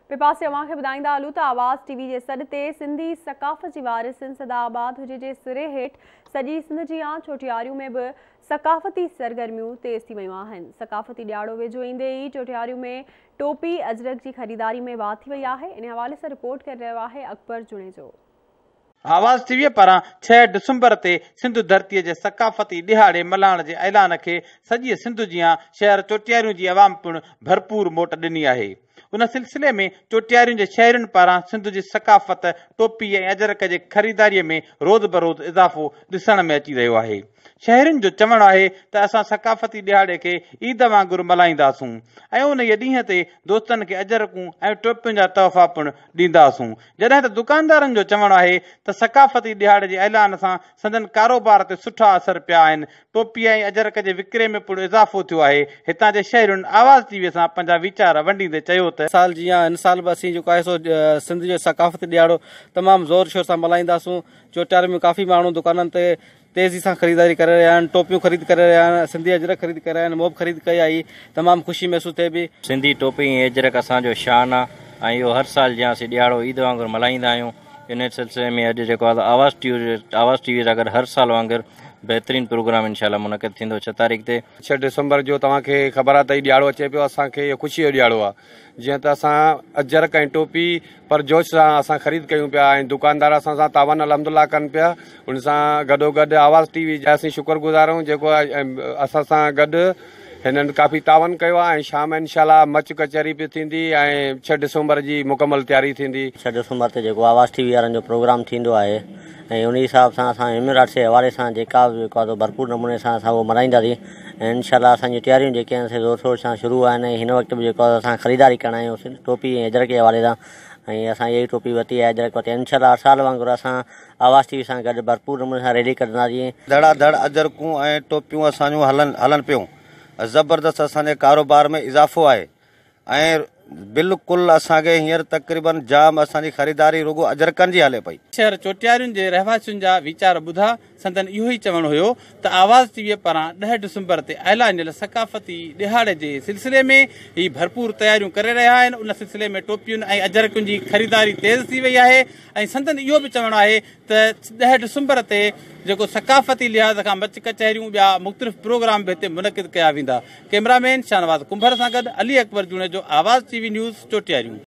ٻئي پاسي اوهان کي ٻڌائيندا هلون ته آواز ٽي وي جي سڏ تي سنڌي ثقافت جي وارث سنڌ سدا آباد هجي جي سري هيٺ سڄي سنڌ جيان چوٽياريون ۾ به ثقافتي سرگرميون تيز ٿي ويون آهن. ثقافتي ڏهاڙو ويجهو ايندي ئي چوٽياريون ۾ ٽوپي اجرڪ جي خريداري ۾ واڌ ٿي وئي آهي. ان حوالي سان رپورٽ ڪري رهيو آهي اڪبر جوڻيجو. آواز ٽي وي پاران ڇهه ڊسمبر تي سنڌ ڌرتيء جي ثقافتي ڏهاڙي ملهائڻ جي اعلان کي سڄيء سنڌ جيان شهر چوٽياريون جي عوام پڻ ڀرپور موٽ ڏني آهي. ان سلسلي ۾ چوٽياريون جي شهرين پاران سنڌ جي ثقافت، ٽوپي ۽ اجرڪ جي خريداريء ۾ روز بروز اضافو ڏسڻ ۾ اچي رهيو آهي. شهرين جو چوڻ آهي ته اسان ثقافتي ڏهاڙي کي عيد وانگر ملهائينداسون ۽ انهيء ڏينهن تي دوستن کي اجرڪون ۽ ٽوپين جا تحفا پڻ ڏينداسون. جڏهن ته دڪاندارن جو چوڻ آهي ته ثقافتي ڏهاڙي جي اعلان سان سندن ڪاروبار تي سٺا اثر پيا آهن، ٽوپي ۽ اجرڪ جي وڪري ۾ پڻ اضافو ٿيو آهي، هتان جي شهرين آواز ٽي وي سان پنهنجا ويچار ونڊيندي چيو ته. سال جيان هن سال به اسين جيڪو آهي سو سنڌ جو ثقافتي ڏهاڙو تمام زور شور سان ملهائينداسون، چوٽياري ۾ ڪافي ماڻهو دڪانن تي تيزي سان خريداري ڪري رهيا آهن، ٽوپيون خريد ڪري رهيا آهن، سنڌي اجرڪ خريد ڪري رهيا آهن، مون به خريد ڪئي آهي، تمام خوشي محسوس ٿئي پئي. سنڌي ٽوپي ۽ اجرڪ اسان جو شان آ ۽ اهو هر سال جيان اسين ڏهاڙو عيد وانگر ملهائيندا آهيون انهي سلسلي ۾ اڄ جيڪو آ آواز ٽي وي آواز ٽي وي سان گڏ هر سال وانگر بهترين پروگرام انشاء الله منعقد ٿيندو ڇهه تاريخ تي. ڇهه ڊسمبر جو توهان کي خبر آ ته هي ڏهاڙو اچي پيو اسان کي اهو خوشي جو ڏهاڙو آ. جيئن ته اسان اجرڪ ۽ ٽوپي پر جوش سان اسان خريد ڪيون پيا ۽ دڪاندار اسان سان تعاون الحمد الله ڪن پيا ان سان گڏو گڏ آواز ٽي وي جا اسين شڪر گذار آهيون جيڪو اسان سان گڏ هنن ڪافي تعاون ڪيو آهي ۽ شام انشاء الله مچ ڪچهري به ٿيندي ۽ ڇهه ڊسمبر جي مڪمل تياري ٿيندي. ڇهه ڊسمبر تي جيڪو آواز ٽي وي وارن جو پروگرام ٿيندو آهي ۽ انهي حساب سان اسان هيومن رائٽس جي حوالي سان جيڪا به جيڪو آهي سو ڀرپور نموني سان اسان اهو ملهائينداسين ۽ انشاء الله اسان جون تياريون جيڪي آهن سي زور شور سان شروع آهن ۽ هن وقت به جيڪو آهي اسان خريداري ڪرڻ آيا آهيون ٽوپي ۽ اجرڪ جي حوالي سان ۽ اسان اها ئي ٽوپي ورتي آهي اجرڪ ورتي آهي انشاء الله هر سال وانگر اسان آواز ٽي وي سان گڏ ڀرپور نموني سان ريلي ڪڍنداسين. ڌڙا ڌڙ اجرڪون ۽ ٽوپيون اسان جون هلن هلن پيون زبردست اسان جي ڪاروبار ۾ اضافو آهي ۽ بلڪل اسان کي هينئر تقريبن جام اسان جي خريداري رڳو اجرڪن جي هلي پئي. شهر چوٽيارين جي رهواسين جا ويچار ٻڌا، سندن اهو ئي چوڻ هيو ته آواز ٽي وي پاران ڏهه ڊسمبر تي اعلانيل ثقافتي ڏهاڙي جي سلسلي ۾ هي ڀرپور تياريون ڪري رهيا آهن، ان سلسلي ۾ ٽوپين ۽ اجرڪن جي خريداري تيز ٿي وئي آهي ۽ سندن اهو به چوڻ آهي ته ڏهه ڊسمبر تي جيڪو ثقافتي لحاظ کان مچ ڪچهريون ٻيا مختلف پروگرام به هتي منعقد ڪيا ويندا. ڪئميرا مين شاهنواز ڪنڀر سان گڏ Ali Akbar Junejo, Awaz T V news, Chotiariyon.